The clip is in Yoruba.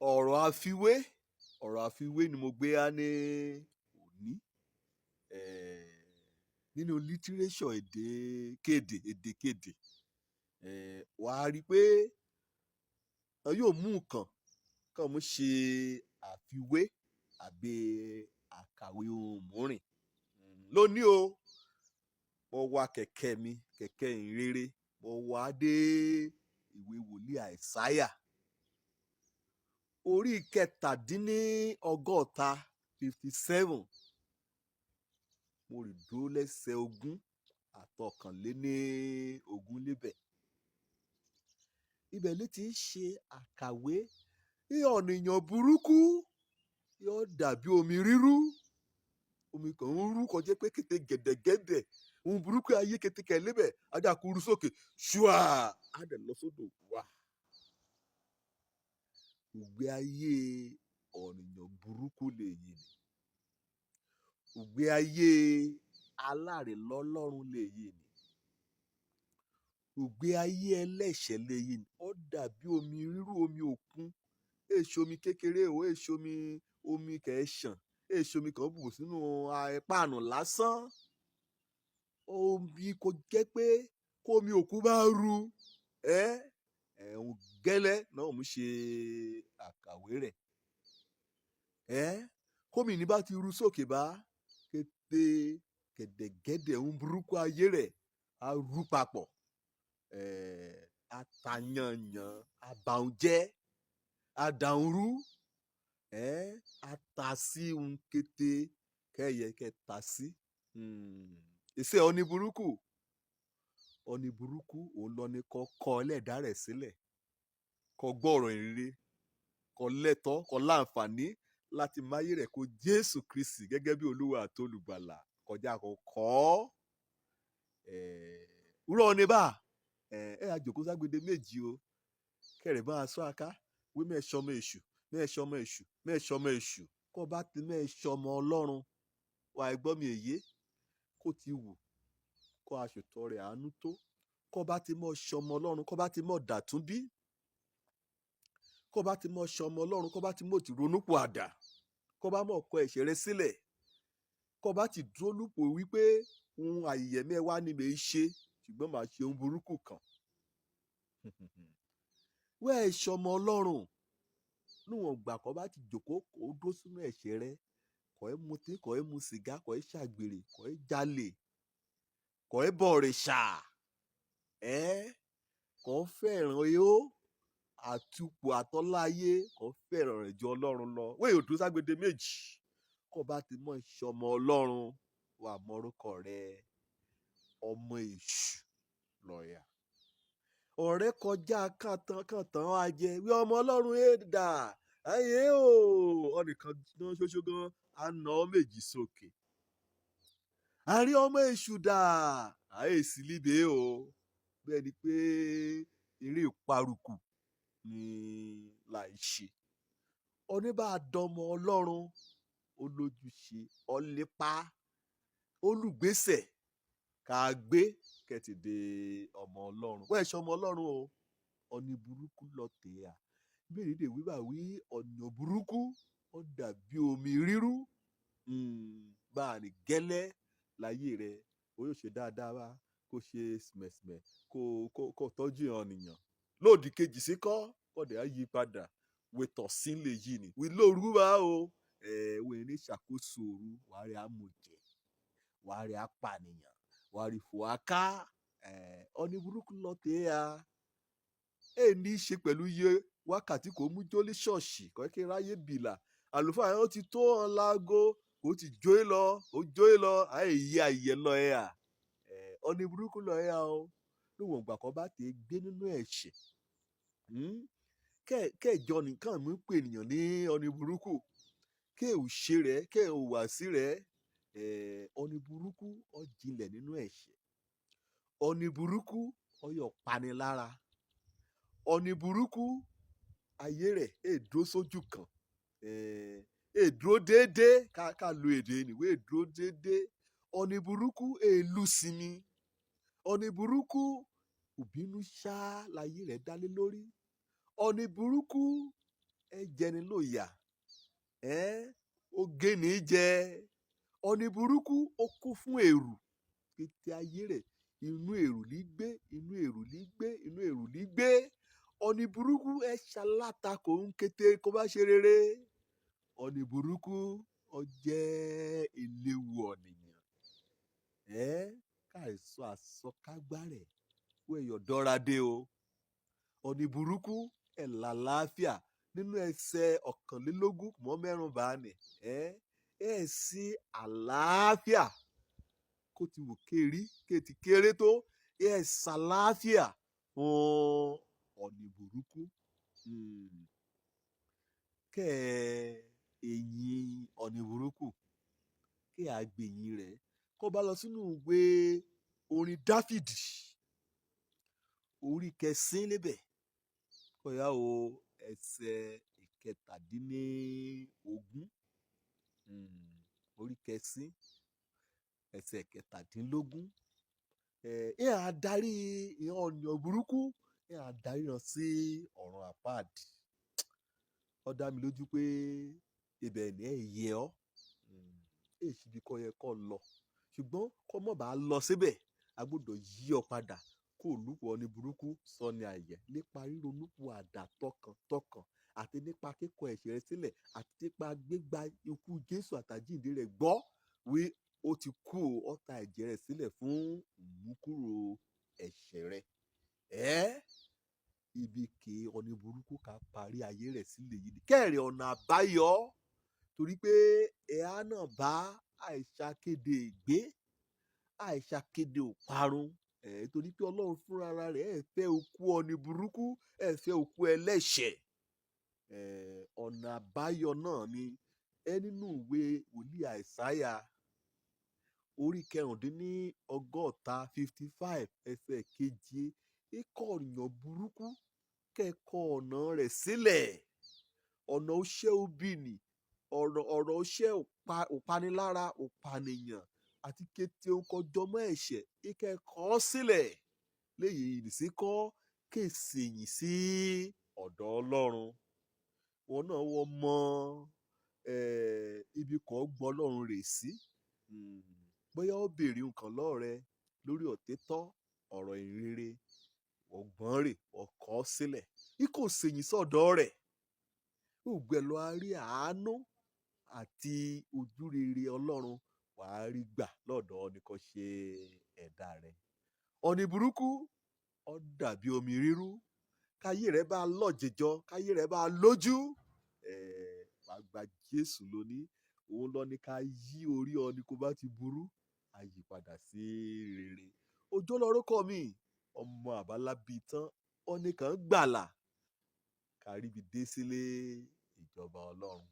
Ọ̀rọ̀ àfiwé, ọ̀rọ̀ àfiwé ni mo gbé wá ní òní. Nínú lítírésọ̀ èdè kédè, èdèkedè, wàá rí pé wọn yóò mú nǹkan kán mú ṣe àfiwé àbí àkàwé ohun mìíràn. Lónìí o, mo wa kẹ̀kẹ́ mi, kẹ̀kẹ́ ìhìnrere, mo wà á dé ìwé wòlíì Àìsáyà orí 67, 57. Mo rì dúró lẹ́sẹ̀ 21 níbẹ̀. Ibẹ̀ ló ti ń ṣe àkàwé bí ọ̀nìyàn burúkú yóò dàbí omi rírú, omi kan ń rú kọjá pé kété gẹ̀dẹ̀gẹ̀dẹ̀ ohun burúkú ayé kété kẹ̀ lébẹ̀ ajá kúrú sókè ṣùà á dẹ̀ lọ sódò wá. Ìgbé ayé ọ̀nìyàn burúkú lèyí ni. Ìgbé ayé alárìnlọ́lọ́run lèyí ni. Ìgbé ayé ẹlẹ́ṣẹ̀ lèyí ni. Ó dàbí omi rírú, omi òkun. Èè ṣe omi kékeré o, èè ṣe omi, omi kẹ̀ ṣàn, èè ṣe omi kan bù sínú páànù lásán. Omi kò jẹ́ pé kómi òkun bá ru ẹ́ ẹ̀hún gẹ́lẹ́ náà mú ṣe àkàwé rẹ̀. Kómi ní bá ti ru sókè bá kété gẹ̀dẹ̀gẹ̀dẹ̀ ohun burúkú ayé rẹ̀ á rú papọ̀, á ta yànyàn, á ba ohun jẹ́, á da ohun rú, á ta sí ohun kété kẹ́yẹ kẹ́ ta sí. Ìṣe ọni burúkú, ọni burúkú òun lọ ní kọ́ kọ ẹlẹ́dàá rẹ̀ sílẹ̀, kó gbọ́ ọ̀rọ̀ ìhìnrere, kó lẹ́tọ̀ọ́, kó láǹfààní láti máyé rẹ̀ kó Jésù Kristi gẹ́gẹ́ bí Olúwa àti Olùgbàlà kọjá kó kọ́. Wúrọ̀ ní bá ẹ á jòkó ságbede méjì o, kẹrẹ̀ máa sọ aká wí mẹ́ẹ̀ṣọmọ èṣù, mẹ́ẹ̀ṣọmọ èṣù, mẹ́ẹ̀ṣọmọ èṣù. Kó bá ti mẹ́ẹ̀ṣọmọ Ọlọ́run wà ẹ gbọ́ mi èyé kó ti wù kó aṣòtọ́ rẹ̀ àánú tó, kó bá ti mọ́ ṣọmọ Ọlọ́run, kó bá ti mọ́ dàtúnbí, kó bá ti mọ́ ṣọmọ Ọlọ́run, kó bá ti mọ́ ti ronúpìwàdà, kó bá mọ̀ kọ ẹ̀ṣẹ̀ rẹ sílẹ̀, kó bá ti dúró lúpò wípé ohun àyẹ̀mí ẹ wá ní mi ṣe ṣùgbọ́n màá ṣe ohun burúkú kan. Wẹ́ẹ̀ ṣọmọ Ọlọ́run níwọ̀n ìgbà kó bá ti jòkó kó dúró sínú ẹ̀ṣẹ̀ rẹ, kó ẹ mutí, kó ẹ mu sìgá, kó ẹ ṣàgbèrè, kó ẹ jalè, kó ẹ bọ̀rìṣà, ẹ́ kó fẹ́ràn yó àtupọ̀ àtọ́láyé, kó fẹ́ràn rẹ̀ ju Ọlọ́run lọ. Wẹ́ẹ̀ ò dúró ságbede méjì, kó bá ti mọ̀ ṣọmọ Ọlọ́run wà mọ́rúkọ rẹ ọmọ èṣù lọ́ọ̀yà. Ọ̀rẹ́ kọjá kàntàn kàntàn á jẹ wí ọmọ Ọlọ́run ẹ̀ dà ayé o, ọ̀nìkan náà ṣoṣo gan á nà ọ́ méjì sókè. Àrí ọmọ èṣù dà àyèsí líbe o, bẹ́ẹ̀ ni pé eré ìparùkù ni láì ṣe. Oníbàdọ́mọ Ọlọ́run ó lójúṣe, ọlépa, olùgbésẹ̀ ká gbé kẹ́tìdé ọmọ Ọlọ́run. Wẹ́ẹ̀ ṣe ọmọ Ọlọ́run o, ọ̀nì burúkú lọ tẹ̀ à. Bíbélì dè wí bá wí ọ̀nà burúkú ó dàbí omi rírú. Bá a ní gẹ́lẹ́ láyé rẹ, o yóò ṣe dáadáa wá, kó ṣe sìmẹ̀sìmẹ̀, kó kó kó tọ́jú ọ̀nìyàn. Lódì kejì sí kọ́, kọ́dẹ̀ á yí padà, wètọ̀ sí lè yí ni. Wí lóru bá o, wèé ní ṣàkóso òru, wàá rí amújẹ, wàá rí apànìyàn, wàá rí fòáká, ọ̀nì burúkú lọ tẹ̀ à. Èè ní í ṣe pẹ̀lú iye wákàtí kò mú jó ní ṣọ́ọ̀ṣì, kò kí ráyè bìlà. Àlùfáà yẹn ó ti tó ọ̀n láago, kò ti jó e lọ, ó jó e lọ, àyè yí ayẹ lọ ẹ à. Ọ̀nì burúkú lọ ẹ à o. Níwọ̀n ìgbà kan bá ti gbé nínú ẹ̀ṣẹ̀, kẹ́ẹ̀jọ nìkan mú pè ènìyàn ní ọ̀nì burúkú. Kẹ́ ò ṣe rẹ̀, kẹ́ ò wà sí rẹ̀, ọ̀nì burúkú ó jinlẹ̀ nínú ẹ̀ṣẹ̀. Ọ̀nì burúkú ó yọ̀ pani lára. Ọ̀nì burúkú ayé rẹ̀ èè dúró sójú kan, èè dúró déédéé ká ká lo èdè nìwé èè dúró déédéé. Ọ̀nì burúkú èè lùsìmí. Ọ̀nì burúkú òbínú ṣá láyé rẹ̀ dálé lórí. Ọ̀nì burúkú Ẹ jẹni lóyà, ẹ ó géni jẹ. Ọ̀nì burúkú ó kún fún èrù. Kété ayé rẹ̀, inú èrù ní gbé, inú èrù ní gbé, inú èrù ní gbé. Ọ̀nì burúkú ẹ ṣalátakò ń kété kó bá ṣe rere. Ọ̀nì burúkú ó jẹ́ eléwu ọ̀nìyàn. Ẹ káìsọ àsọkágbá rẹ̀ kó ẹ̀yọ̀ dọ́ra dé o. Ọ̀nì burúkú ẹ̀ làlàáfíà nínú ẹsẹ̀ 21 mọ́ mẹ́rùn bá nì. Ẹ sí àlàáfíà kó ti wù kérí ké ti kéré tó, ẹ ṣàlàáfíà fún ọ̀nì burúkú. Kẹ́ ẹ èyìn ọ̀nì burúkú kí a gbèyìn rẹ̀ kó bá lọ sínú ìwé orin Dáfídì orí kẹsín níbẹ̀, kó yá o ẹsẹ̀ 17, orí kẹsín ẹsẹ̀ 17. Ẹ á darí ìran ọ̀nìyàn burúkú, ẹ á darí wọn sí ọ̀run àpáàdì. Ó dá mi lójú pé ibẹ̀ ni ẹ yẹ ọ́, èyí síbi kó yẹ kó lọ, ṣùgbọ́n kó mọ̀ bá lọ síbẹ̀, a gbọ́dọ̀ yí ọ padà kó lùpọ̀ ní burúkú sọ ní àyẹ̀ nípa ríronúpìwàdà tọkàntọkàn àti nípa kíkọ ẹ̀ṣẹ̀ rẹ sílẹ̀ àti nípa gbígba ikú Jésù àtàjíǹde rẹ̀ gbọ́ wí ó ti kú, ó ta ẹ̀jẹ̀ rẹ̀ sílẹ̀ fún ìmúkúrò ẹ̀ṣẹ̀ rẹ. Ẹ́ ibi kì ọ̀nì burúkú ká parí ayé rẹ̀ sílẹ̀ yìí kẹ́rẹ̀ ọ̀nà àbáyọ, torí pé ẹ̀há náà bá àìṣàkéde ìgbé, àìṣàkéde òparun ẹ̀, torí pé Ọlọ́run fúnra rẹ̀ ẹ̀ fẹ́ òkú ọ̀nì burúkú, ẹ̀ fẹ́ òkú ẹlẹ́ṣẹ̀. Ẹ̀ ọ̀nà àbáyọ náà ni ẹ nínú ìwé wòlíì Àìsáyà orí 66, 55, ẹsẹ̀ 7, ikọ̀ ọ̀nìyàn burúkú kẹ́kọ̀ọ́ ọ̀nà rẹ̀ sílẹ̀, ọ̀nà oṣẹ́ obìnì, ọ̀rọ̀ oṣẹ́ òpanilára, òpànìyàn àti kété òǹkọjọmọ́ ẹ̀ṣẹ̀ ìkẹ́kọ̀ọ́ sílẹ̀ léyìí ìsìnkọ́ kèsì yìn sí ọ̀dọ̀ Ọlọ́run. Wọn náà wọ́n mọ ibi kan gbọ́ Ọlọ́run rè sí. Bóyá ó béèrè nǹkan lọ́wọ́ rẹ lórí òtítọ́ ọ̀rọ̀ ìhìnrere, ọgbọ́n rè ọkọ̀ sílẹ̀ bí kò sèyìn sọ́dọ̀ rẹ̀, ògbẹ́ lọ á rí àánú àti ojúrere Ọlọ́run, wàá rí gbà lọ́dọ̀ nìkan ṣe ẹ̀dá rẹ̀. Ọ̀nì burúkú ó dàbí omi rírú. Káyé rẹ̀ bá lọ́jẹjọ, káyé rẹ̀ bá lójú, wàá gba Jésù lóní òun lọ ní ká yí orí ọ ní kó bá ti burú, á yí padà sí rere. Òjó lorúkọ mi, ọmọ àbálábí tán ọ̀nìkan gbàlà káríbi dé sílé ìjọba Ọlọ́run.